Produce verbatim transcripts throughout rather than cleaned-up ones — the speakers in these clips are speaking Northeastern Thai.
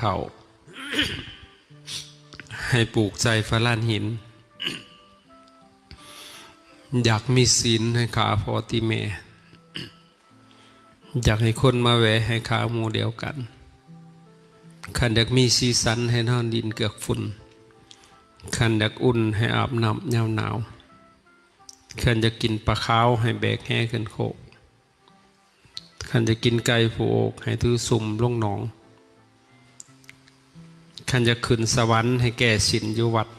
ข้าว ให้ปลูกใส่ฝาลานหิน อยากมีศีลให้ข้าพ่อติแม่ อยากให้คนมาแวะให้ข้าหมู่เดียวกัน คันอยากมีสีสันให้นอนดินเกือกฝุ่น คันอยากอุ่นให้อาบน้ำยามหนาว คันอยากกินปลาขาวให้แบกแหขึ้นโคก คันอยากกินไก่ผู้โอกให้ถือสุมลงหนอง คันอยากขึ้นสวรรค์ให้แก้ศีลอยู่วัด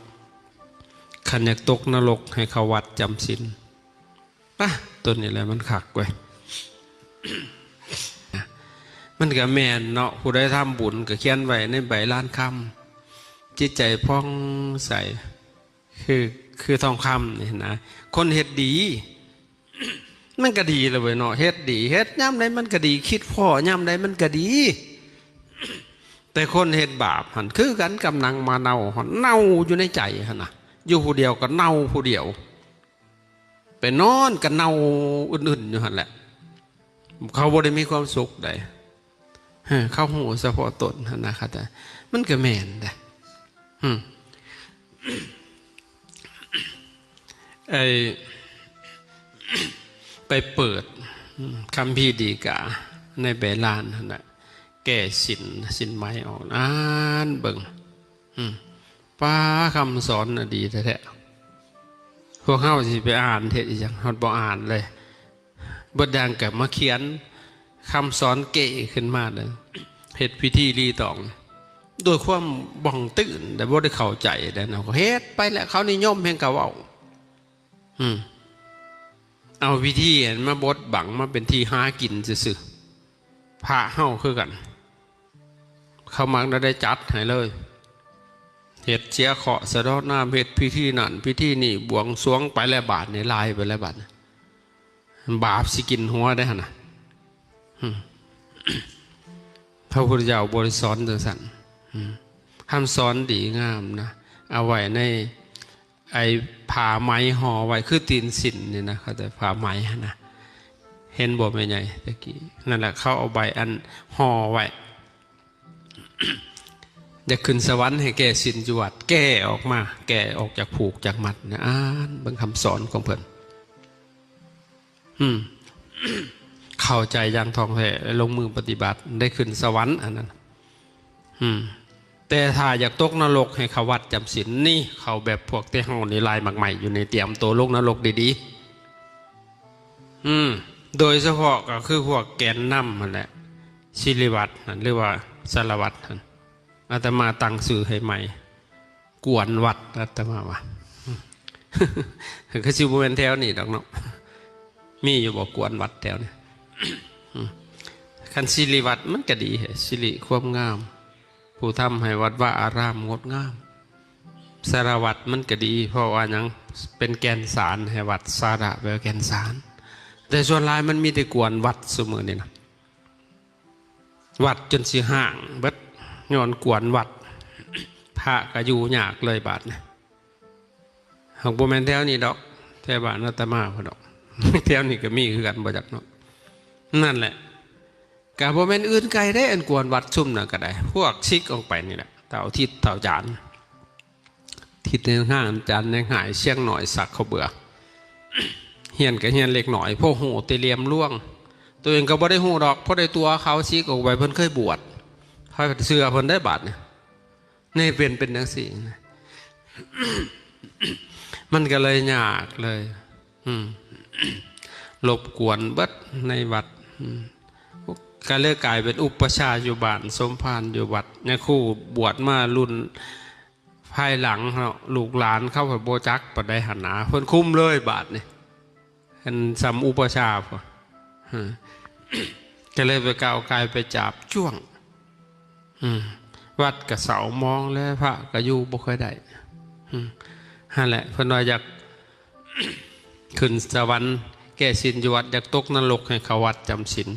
คันอยากตกนรกให้เข้าวัดจำศีล ปะ ตัวนี้แหละมันคักเว้ย มันก็แม่นเนาะ ผู้ใดทำบุญก็เขียนไว้ในใบลานคำ จิตใจผ่องใส คือ คือทองคำนี่นะ คนเฮ็ดดี มันก็ดีละเว้ยเนาะ เฮ็ดดี เฮ็ดยามใดมันก็ดี คิดพ้อยามใดมันก็ดี แต่คนเฮ็ดบาปหั่น คือกันกับหนังหมาเน่าหั่น เน่าอยู่ในใจหั่นนะ อยู่ผู้เดียวก็เน่าผู้เดียว ไปนอนก็เน่าอื่นๆอยู่หั่นแหละ เขาบ่ได้มีความสุขใด เออ เขาฮู้เฉพาะตนหั่นนะครับ แต่มันก็แม่นเด้ อืม ไอ้ ไปเปิด อืม คัมภีร์ฎีกา ในใบลานหั่นน่ะ แก้ศีล ศีลไหมออก อ่านเบิ่ง อืม ป้า คำสอนน่ะดีแท้ๆ พวกเฮาสิไปอ่านเฮ็ดอีหยัง เฮาบ่อ่านเลย เบิดอย่างก็มาเขียนคำสอนเก๋ขึ้นมาเลย เฮ็ดพิธีรีตอง ด้วยความบ่องตื่น แต่บ่ได้เข้าใจเด้เนาะ เฮ็ดไปแหละ เขานิยมแฮงกะเว้า อืม เอาพิธีอันมาบดบัง มาเป็นที่หากินซื่อๆ พระเฮาคือกัน เขามักได้จัดให้เลย เฮ็ดเสียเคราะห์สะเดาะน้ำ เฮ็ดพิธีนั่นพิธีนี่ บวงสรวงไปแล้วบาดนี่ ลายไปแล้วบาดนี่ บาปสิกินหัวได้หั่นน่ะ อืม พระพุทธเจ้าบ่ได้สอนจังซั่น อืม คำสอนดีงามนะ เอาไว้ใน ไอ้ผ้าไหมห่อไว้ คือตีนศีลนี่นะ เขาแต่ผ้าไหมหั่นนะ เห็นบ่แม่ใหญ่ตะกี้ นั่นแหละ เขาเอาใบอันห่อไว้ อยากขึ้นสวรรค์ให้แก้ศีลอยู่วัด แก้ออกมา แก้ออกจากผูกจากมัดนะ อ่านเบิ่งคำสอนของเพิ่น อืม เข้าใจอย่างท่องแท้ และลงมือปฏิบัติ ได้ขึ้นสวรรค์อันนั้น อืม แต่ถ้าอยากตกนรกให้เข้าวัดจำศีล นี่เข้าแบบพวกแต่เฮานี่ ลายหมากไหม้อยู่ใน เตรียมตัวลงนรกดีๆ อืม โดยเฉพาะก็คือพวกแกนนำหั่นแหละ ศิริวัตรหั่น หรือว่าสารวัตรหั่น อาตมาตั้งชื่อให้ใหม่ กวนวัด อาตมาว่า อืม คือสิบ่แม่นแถวนี้ดอกเนาะ มีอยู่บ่กวนวัดแถวนี้ อืม คันศิริวัตรมันก็ดี สิริความงาม ผู้ทำให้วัดวาอารามงดงาม สารวัตรมันก็ดี เพราะว่าหยัง เป็นแก่นสารให้วัด สาระแปลว่าแก่นสาร แต่ส่วนหลายมันมีแต่กวนวัดซุมื้อนี้นะ วัดจนสิฮ้างเบิด ย้อนกวนวัด พระก็อยู่ยากเลยบาดนี้ หากบ่แม่นแถวนี้ดอก แถวบ้านอาตมาพุ้นดอก แถวนี้ก็มีคือกันบ่จักเนาะ นั่นแหละ ก็บ่แม่นอื่นไกลเด้ อันกวนวัดซุมนั่นก็ได้ พวกซิกออกไปนี่แหละ เต้าทิศเต้าจาน ทิศในห้างจานในหายเสียงหน่อยสักเขาเบื่อ เฮียนก็เฮียนเล็กหน่อย พวกฮู้แต่เหลี่ยมลวง ตัวเองก็บ่ได้ฮู้ดอก เพราะได้ตัวเขาซิกออกไป เพิ่นเคยบวช เขาเชื่อเพิ่นได้บาดนี่ นี่เป็น เป็นจังซี่นะ มันก็เลยยากเลย อืม รบกวนเบิดในวัด อืม ก็เลยกลายเป็นอุปัชฌาย์อยู่บ้าน สมภารอยู่วัด เนี่ย ครูบวชมารุ่นภายหลังเนาะ ลูกหลานเขาก็บ่จักปานใดหั่นนะ เพิ่นคุมเลยบาดนี่ อันสำอุปัชฌาย์พุ้น อืม ก็เลยไปก้าวกายไปจาบจ้วง อืม วัดก็เศร้าหมองแล้ว พระก็อยู่บ่ค่อยได้ อืม หั่นแหละ เพิ่นว่าอยาก ขึ้นสวรรค์ แก้ศีลอยู่วัด อยากตกนรกให้เข้าวัดจำศีล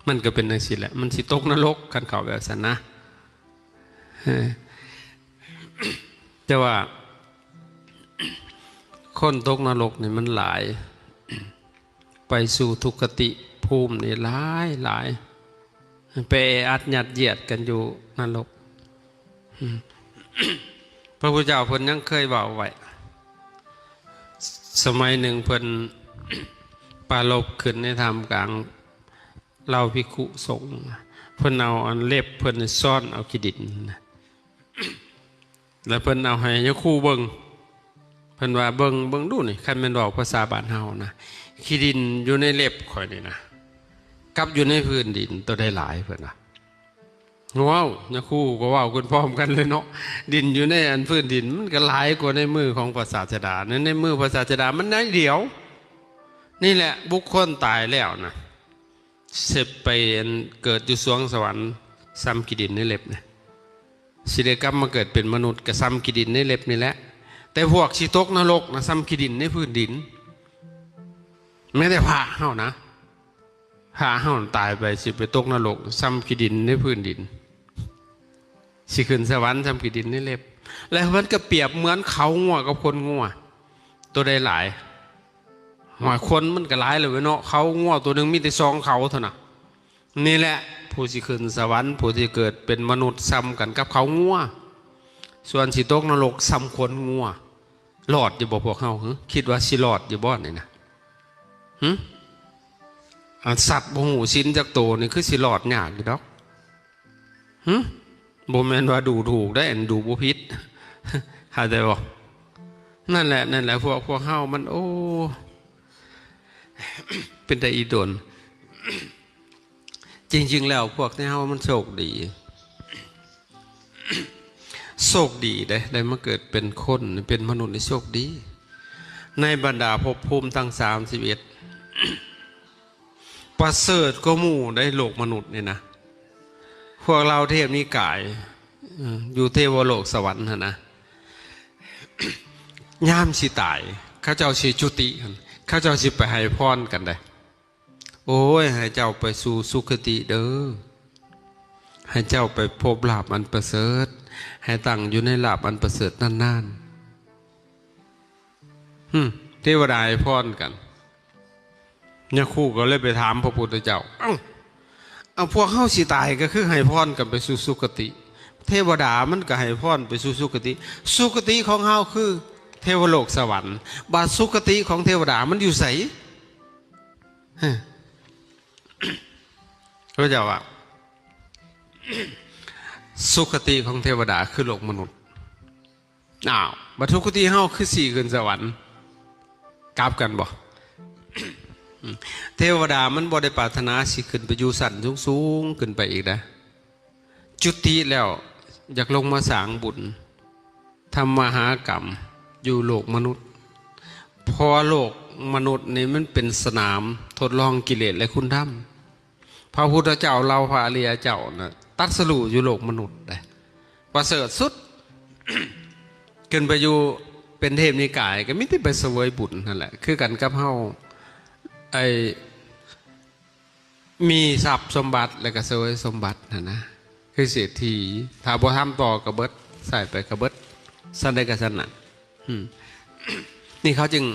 มันก็เป็นจังซี่แหละ มันสิตกนรกคันเข้าแบบซั่นนะ เออ แต่ว่า คนตกนรกนี่มันหลาย ไปสู่ทุกขติภูมินี่หลายหลาย ไปแออัดยัดเยียดกันอยู่นรก อืม พระพุทธเจ้าเพิ่นยังเคยเว้าไว้ สมัยหนึ่งเพิ่นปรารภขึ้นในท่ามกลางเหล่าภิกขุสงฆ์ เพิ่นเอาอันเล็บเพิ่นซ่อนเอาขี้ดินนะ แล้วเพิ่นเอาให้ยาคูเบิ่ง เพิ่นว่า "เบิ่ง เบิ่งดูนี่ คันแม่นเว้าภาษาบ้านเฮานะ ขี้ดินอยู่ในเล็บข่อยนี่นะ กับอยู่ในพื้นดิน ตัวใดหลาย" เพิ่นว่า ว้าว ยาคูก็เว้ากันพร้อมกันเลยเนาะ ดินอยู่ในอันพื้นดิน มันก็หลายกว่าในมือของพระศาสดา ใน ในมือพระศาสดามันน้อยเดียว นี่แหละบุคคลตายแล้วนะ สิไปอันเกิดอยู่สวงสวรรค์ ซ้ำขี้ดินในเล็บเนี่ย สิได้กลับมาเกิดเป็นมนุษย์ก็ซ้ำขี้ดินในเล็บนี่แหละ แต่พวกสิตกนรกนะ ซ้ำขี้ดินในพื้นดิน แม้แต่พระเฮานะ พระเฮาตายไปสิไปตกนรก ซ้ำขี้ดินในพื้นดิน สิขึ้นสวรรค์ ซ้ำขี้ดินในเล็บ แล้วมันก็เปรียบเหมือนเขางัวกับขนงัว ตัวใดหลาย หัวขนมันก็หลายเลยเนาะ เขางัวตัวหนึ่งมีแต่สองเขาเท่านั้น นี่แหละ ผู้สิขึ้นสวรรค์ ผู้สิเกิดเป็นมนุษย์ ซ้ำกันกับเขางัว ส่วนสิตกนรก ซ้ำขนงัว รอดอยู่บ่พวกเฮา หึ คิดว่าสิรอดอยู่บ่นี่นะ หึ อันสัตว์บ่ฮู้ศีลจักโตนี่คือสิรอดยากอยู่ดอก หึ บ่แม่นว่าดูถูกได้ อันดูบ่ผิด เข้าใจบ่ นั่นแหละ นั่นแหละ พวก พวกเฮามัน โอ้ เป็นแต่อีตน จริงๆ แล้วพวกเฮามันโชคดี โชคดีเด้ ได้มาเกิดเป็นคน เป็นมนุษย์นี่โชคดี ในบรรดาภพภูมิทั้งสามสิบเอ็ด ประเสริฐกว่าหมู่ได้ โลกมนุษย์นี่นะ พวกเราเทพนิกาย เอ่อ อยู่เทวโลกสวรรค์หั่นนะ ยามสิตาย เขาเจ้าสิจุติหั่น เขาเจ้าสิไปให้พรกันเด้ โอ้ย ให้เจ้าไปสู่สุคติเด้อ ให้เจ้าไปพบลาภอันประเสริฐ ให้ตั้งอยู่ในลาภอันประเสริฐนานๆ หึ เทวดาให้พรกัน ยาคูก็เลยไปถามพระพุทธเจ้า เอ้า เอาพวกเฮาสิตายก็คือให้พรกันไปสู่สุคติ เทวดามันก็ให้พรไปสู่สุคติ สุคติของเฮาคือเทวโลกสวรรค์ บาดสุคติของเทวดามันอยู่ไส ฮะ พระเจ้าว่า สุคติของเทวดาคือโลกมนุษย์ อ้าว บัดสุคติเฮาคือสิขึ้นสวรรค์ กลับกันบ่ เทวดามันบ่ได้ปรารถนาสิขึ้นไปอยู่ชั้นสูงๆ ขึ้นไปอีกนะ จุติแล้วอยากลงมาสร้างบุญ ทำมหากรรมอยู่โลกมนุษย์ เพราะว่าโลกมนุษย์นี่มันเป็นสนามทดลองกิเลสและคุณธรรม พระพุทธเจ้า เหล่าพระอริยเจ้านะ ตรัสรู้อยู่โลกมนุษย์ได้ ประเสริฐสุด ขึ้นไปอยู่เป็นเทพนิกาย ก็มีแต่ไปเสวยบุญนั่นแหละ คือกันกับเฮา ไอ้ มีทรัพย์สมบัติแล้วก็เสวยสมบัติหั่นนะ คือเศรษฐี ถ้าบ่ทำต่อก็เบิด ใช้ไปก็เบิด ซั่นใดก็ซั่นน่ะ อืม นี่เขาจึง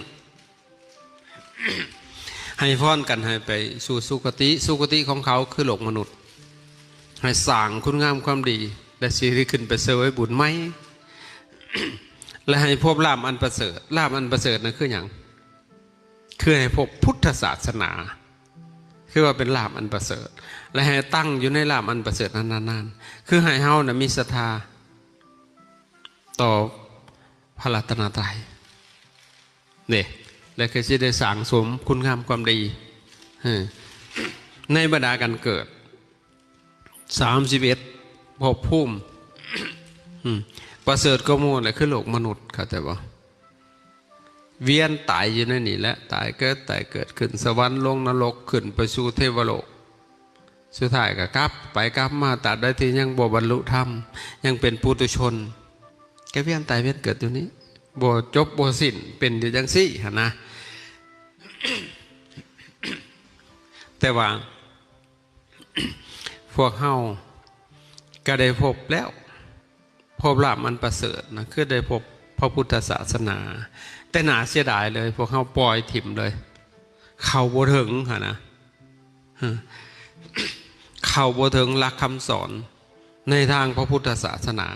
ให้พรกันให้ไปสู่สุคติ สุคติของเขาคือโลกมนุษย์ ให้สร้างคุณงามความดี และสิได้ขึ้นไปเสวยบุญใหม่ และให้พบลาภอันประเสริฐ ลาภอันประเสริฐนั่นคือหยัง คือให้พบพุทธศาสนา คือว่าเป็นลาภอันประเสริฐ และให้ตั้งอยู่ในลาภอันประเสริฐนั้นนานๆ คือให้เฮานะมีศรัทธาต่อพระรัตนตรัย เนี่ย และก็สิได้สร้างสมคุณงามความดี เออ ในบรรดาการเกิด สามสิบเอ็ด ภพภูมิ อืม ประเสริฐกว่าหมู่แหละคือโลกมนุษย์ เข้าใจบ่ เวียนตายอยู่ในนี่แหละ ตายเกิด ตายเกิด ขึ้นสวรรค์ ลงนรก ขึ้นไปสู่เทวโลก สุดท้ายก็กลับไปกลับมา ตราบใดที่ยังบ่บรรลุธรรม ยังเป็นปุถุชน ก็เวียนตายเวียนเกิดอยู่นี่ บ่จบบ่สิ้น เป็นอยู่จังซี่หั่นนะ แต่ว่า พวกเฮาก็ได้พบแล้ว พบลาภอันประเสริฐนะ คือได้พบพระพุทธศาสนา แต่น่าเสียดายเลย พวกเฮาปล่อยถิ่มเลย เข้าบ่ถึงหั่นนะ ฮะ ค เข้าบ่ถึงหลักคำสอนในทางพระพุทธศาสนา